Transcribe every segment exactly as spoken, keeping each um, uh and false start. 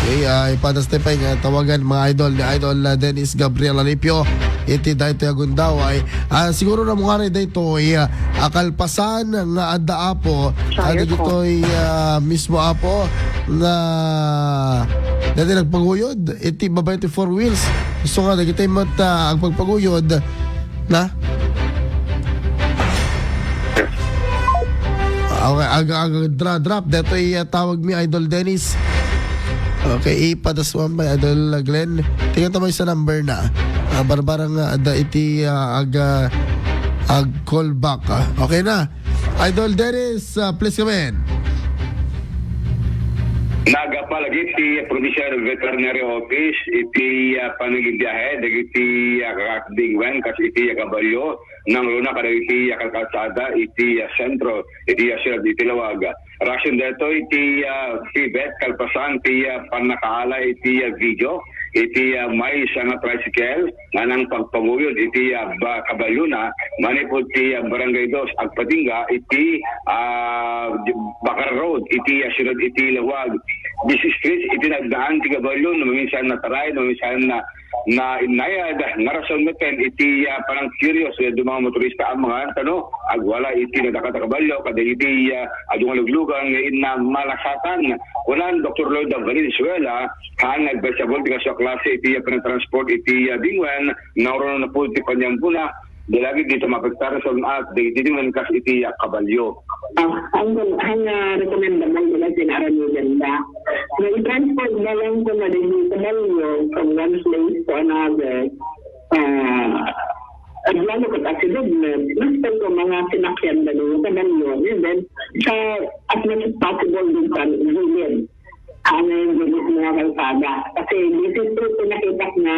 Okay, ah, ipadas tayo pa nga tawagan, mga idol, ni Idol, ah, Dennis Gabriel Alipio iti daytoy a gundaway. Ah, siguro na mungari daytoy, ah, a kalpasan nga adda, Apo, ah, Sire po. Dagitoy, ah, mismo, Apo, na dati nagpaguyod iti babaen ti four wheels. Gusto nga dagitoy met, ah, agpagpaguyod na. Okay, aga, aga, dra-, drop. Detoy, ah, tawag mi, Idol Dennis. Okay, ipadas mo pa, Idol Glenn. Tingnan tayo sa number na. Ah, barbarang, ah, da iti, ah, aga, ag call back, ah. Okay na. Idol Dennis, ah, please come in. Nagapalagip ti Provincial Veterinary Office iti, ah, panagbibiyahe dagiti, ah, kakakdingwen kas iti, ah, kabalio, nangruna kadagiti, ah, kalkalsada iti, ah, sentro iti, ah, siyudad iti Laoag. Rason daytoy ti, ah, PVET kalpasan ti, ah, pannakaala iti, ah, video iti, ah, maysa nga tricycle nga nangpagpaguyod iti, ah, ba-, kabalyona manipud ti, ah, Barangay Dos, agpatingga iti, ah, Bacar Road iti, ah, siyudad iti Laoag. This is street iti nagdaan ti kabalyo, no maminsan nataray, no maminsan na, na inayad. Nga rason met iti, ah, panang curious, eh, do mga motorista ang mga, ano, agwala iti nadakata kabalyo, kadagiti, ah, adu nga luglugan nga inna malasatan. Kunan Doktor Lloyd Valenzuela, haan nga advisable ti kasu a klase iti, ah, panagtransport iti, ah, dingwen, nangruna na po iti panyambuna, dalagid dita mapagtarason at dagiti dingwen kas iti, ah, kabalyo. Ah, ang, ang, ah, recommendable nila sin aramiden da. Nga i-transport na lang kung ano yung kabalyo from one place to another. Ah, at lalo kat accident, mas pa mga sinakyan na yung kabalyo. And then, sa as much as possible din sa gilid. Ano yung gilid ng mga kalsada. Kasi this is true, kung nakita na,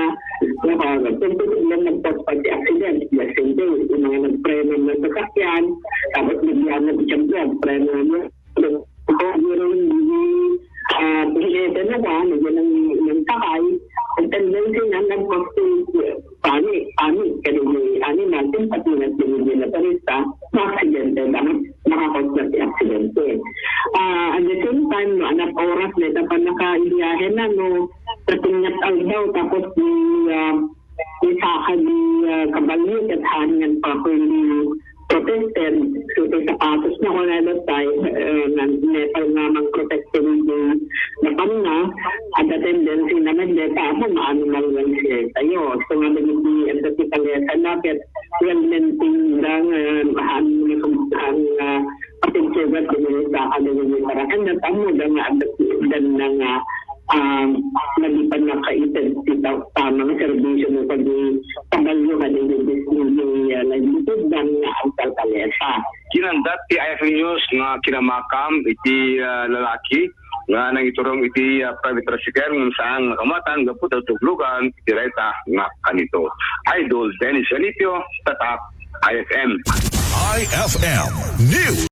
na, kung posible nagpagpag si accident, just in case, yung mga nagpreno ng sasakyan, tapos bigla na, siyempre, ang preno na, during the, ah, presyente na ba, medyo nang, nang sakay, ang tendency na nagpag-, panic, panic, kaya yung animal, yung pati na pinigyan na turista, maaksidente, dapat makakos na si aksidente. Ah, at the same time, no, anak oras na ito pa nakaibiyahe na, no, sa tinyat aldaw, tapos di, ah, di saka di, ah, kabalyo, at hangin pa ako hindi protected. So, sa sapatos na ko na that time, eh, na, metal nga mang protected yung napan na, at the tendency naman, deta ako, ma-animal welfare tayo. So, nga naging, ang dati pala sa lapit, well-maintained lang, ah, ang, ang, ah, pasensya ba, tinulog sa akin ng mga parang, ang natamo lang nga, ang dati, dan na nga, ah, maliban na kaited, itaw, tamang serbisyo mo pag kabalyo ka din yung business ni, ah, naglitid dan nga ang kalkalesa. Kinandat ti I F M News nga kinamakam iti, ah, lalaki nga nangiturong iti, ah, private tricycle ngem saan nga kamatan gapu ta tuglugan iti rayta nga kanito. Idol Dennis Alipio, Tatak, I F M. I F M News.